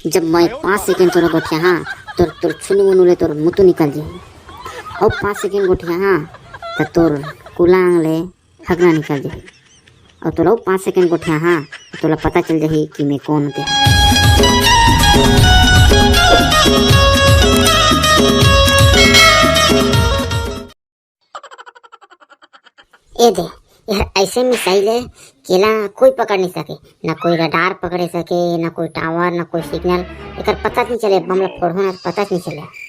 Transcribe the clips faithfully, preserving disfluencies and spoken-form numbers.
जब मैं पाँच सेकंड तोला गोठियाहूँ, तोर, तोर छुनु मुनु ले तोर मुतु निकल जाही। अउ पाँच सेकंड गोठियाहूँ, त तोर कुलांग ले हगना निकल जाही। अउ तोला अउ पाँच सेकंड गोठियाहूँ, त तोला पता चल जाही कि मैं कोन हों। ए दे, एहर अइसे मिसाइल हे, कि एला कोई पकड़ नइ सके, ना कोई रडार पकड़े सके, ना कोई टावर, ना कोई सिग्नल। एकर पता नइ चले, बम ला फोड़हूँ ना, पता नइ चले।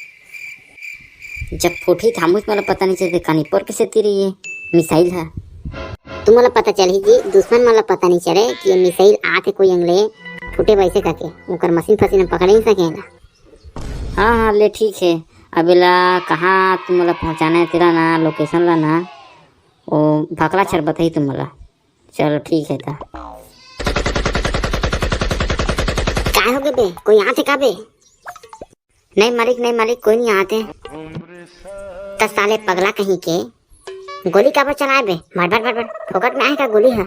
जब फूटही त हमू मन ला पता नइ चले, कानी पोर के सेती रही हे मिसाइल ह। तुमन ला पता चलही जी, दुश्मन मन ला पता नइ चले कि ये मिसाइल आथे कोई अंग ले, फूटे वइसे करके, ओकर मशीन फशीन पकड़े नइ सके ना। हाँ, हाँ, ले ठीक हे। अब एला कहाँ तुमन ला पहुँचाना हे, तेला ना, location ला ना, ओ भकला छर बताही तुमन ला। चलो ठीक हे त। काय होगे बे? कोई आथे का बे? नहीं मालिक, नहीं मालिक, कोई नइ आथे। त साले पगला कहीं के, गोली काबर चलाए बे? भट भट भट भट, फोकट में आए का गोली ह?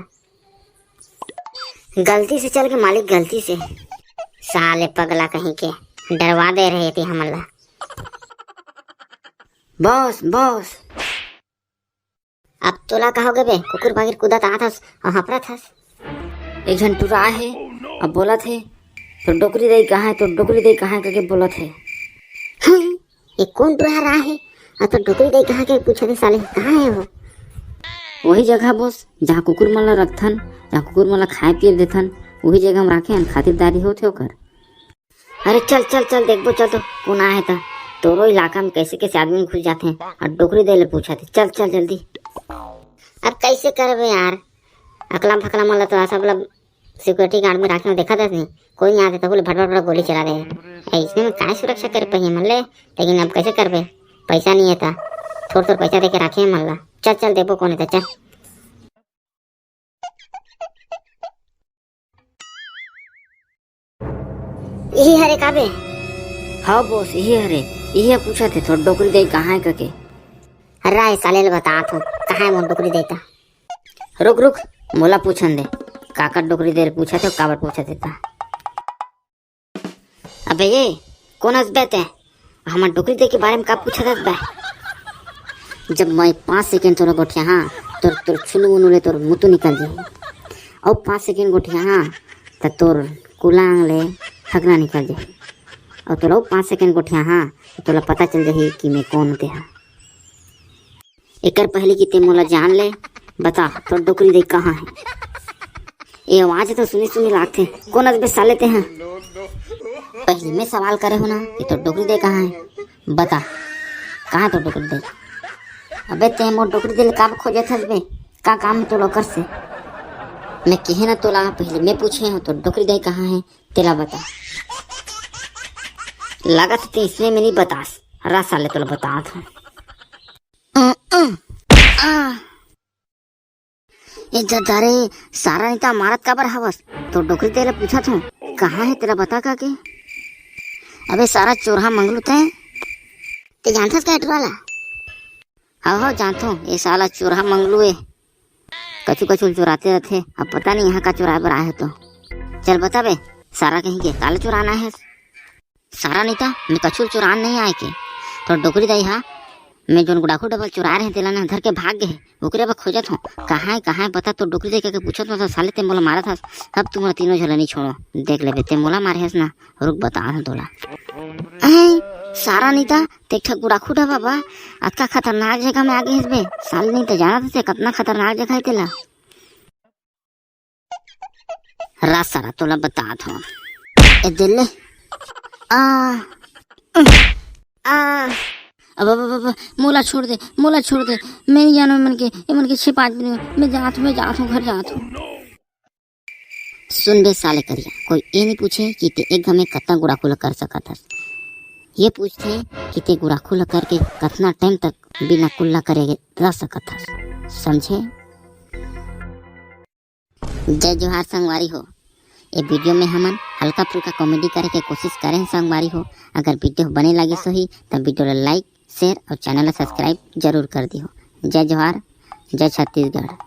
गलती से चल गे मालिक, गलती से। साले पगला कहीं के, डरवा दे रहे थे हमन ला। Boss, boss. अब तोला का होगे बे? कुकुर बागिर कूदत आत हस अउ हफरत हस। एक झन टुरा हे, अब बोलत हे, "तोर डोकरी दई कहाँ हे, तोर डोकरी दई कहाँ हे?" करके बोलत हे। हम्म, ये कोन टुरा हे? अउ तोर डोकरी दई कहाँ हे पूछत हे साले, कहाँ हे वो? वही जगह बॉस, जहाँ कुकुर मन ला रखथन, जहाँ कुकुर मन ला खाए पिए देथन, वही जगह में राखे हन, खातिरदारी होत हे ओकर। अरे चल, चल, चल, देखबो, चल तो, कोन आए हे त। तोरो इलाका में कैसे, कैसे आदमी घुस जाथे अउ डोकरी दई ले पूछथे। चल, चल, जल्दी। अब कैसे करबे यार, अकला फकला मन ला तो सब ला security guard में राखे हो, देखत हस नहीं, कोई नइ आथे, तभो ले भट भट भट गोली चला दे। अइसने में काय सुरक्षा करे पाही हमन ले, लेकिन अब कैसे करबे, पैसा नइ हे त, थोर थोर पैसा देके राखे हमन ला। चल, चल, देखबो कोन हे त, चल। इही हरे का बे? हाँ बॉस, इही हरे। इही पूछत हे, तोर डोकरी दई कहाँ हे करके। अरे साले ल बतात हों, कहाँ हे मोर डोकरी दई त? रुक, रुक, मोला पूछन दे। काकर डोकरी दई ल पूछत हे, काबर पूछत हे त? अबे ये, कोन हस बे तैं? हमर डोकरी दई के बारे में का पूछत हस बे? जब मैं पाँच सेकंड तोला गोठियाहूँ, तोर, तोर छुनु मुनु ले तोर मुतु निकल जाही। अउ पाँच सेकंड गोठियाहूँ, त तोर कुलांग ले हगना निकल जाही। अउ तोला अउ पाँच सेकंड गोठियाहूँ, त तोला पता चल जाही कि मैं कोन हों तेहा। एकर पहिली कि तैं मोला जान ले, बता, तोर डोकरी दई कहाँ हे? ए आवाज तो सुनी सुनी लागथे। कोन अस बे साले तैं ह? पहिली मैं सवाल करे हों ना कि तोर डोकरी दई कहाँ हे? बता, कहाँ हे तोर डोकरी दई? अबे तैं मोर डोकरी दई ल काबर खोजत हस बे? का काम हे तोला ओकर से? मैं केहे ना तोला, पहिली मैं पूछे हों तोर डोकरी दई कहाँ हे? तेला बता। लागत हे तैं इसने में नइ बतास। रा साले तोला बतात हों। अ, अ, आ। ए ददा रे, सारा नइ त मारत काबर हवस? तोर डोकरी दई ल पूछत हों, कहाँ हे तेला बता करके। अबे सारा चोरहा मंगलू तैं। तैं जानथस का ए टुरा ला? हव, हव, जानथों, ए साला चोरहा मंगलू ए। कछु कछु ल चुराते रथे, अब पता नइ इहाँ का चुराए बर आए हे तो। चल बता बे, सारा कहीं के, काला चुराना हे? सारा नइ त, मैं कछु ल चुरान नइ आए के। तोर डोकरी दई हा, मैं जोन गुड़ाखू डबल चुराए रहें, तेला ना धर के भाग गे हे, ओकरे बर खोजत हों। कहाँ हे, कहाँ हे, बता, तोर डोकरी दई कहिके पूछत हों, त साले तैं मोला मारत हस। अब तुमन तीनों झन ल नइ छोड़ों, देख लेबे, तैं मोला मारे हस ना, रुक बतात हों तोला। अहे, सारा नइ त, तैं एक ठा गुड़ाखू डबा बा, अतका खतरनाक जगह में आ गे हस बे, साले नइ त जानत हस कतना खतरनाक जगह हे तेला। रा सारा तोला बतात हों। ए दे ले। आ। आ। अब, अब, अब, अब, मोला छोड़ दे, मोला छोड़ दे। मैं नइ जानों एमन के, एमन के छिपा के नइ, मैं जात हों, मैं जात हों, घर जात हों। सुन बे साले करिया, कोई ए नइ पूछे कि तैं एक घाम में कतना गुड़ाखू ल कर सकत हस। ये पूछथे कि तैं गुड़ाखू ल करके कतना टाइम तक बिना कुल्ला करे रह सकत हस, समझे? जय जोहार संगवारी हो। ए video में हमन हल्का फुल्का comedy करे के कोशिश करे हन संगवारी हो। अगर video बने लागिस होही त video ला like, share अउ channel ला subscribe जरूर कर दिहो। जय जोहार, जय छत्तीसगढ़।